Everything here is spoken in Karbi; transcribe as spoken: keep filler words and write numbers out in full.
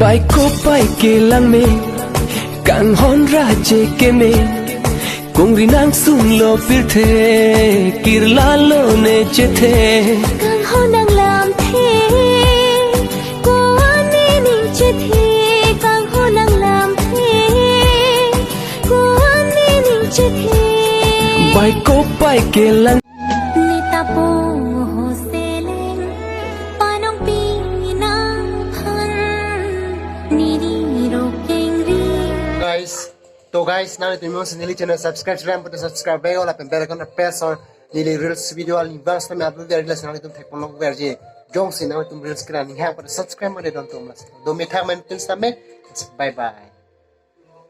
Pai ko pai kelang me, kanghon ra je ke me, kongri nang sunglo pirthe, kirla lo ne chethe. Kanghon nang lamthe, ko-an nening chethe, kanghon nang lamthe, ko-an nening chethe. Pai ko pai kelang. Nita po ho seleng, panong pinang phan, niri rokeng ri. Guys, to guys, nanglitum jongsi neli channel subscribe lang pu ta subscribe bego lapen bell icon press on, neli reels video aling vang sitame upload ver la nanglitum thekponlok verji. Jongsi nanglitum reels kira ninghang pu ta subscribe mane don tum las. Do me thak men tin sitame. Bye bye.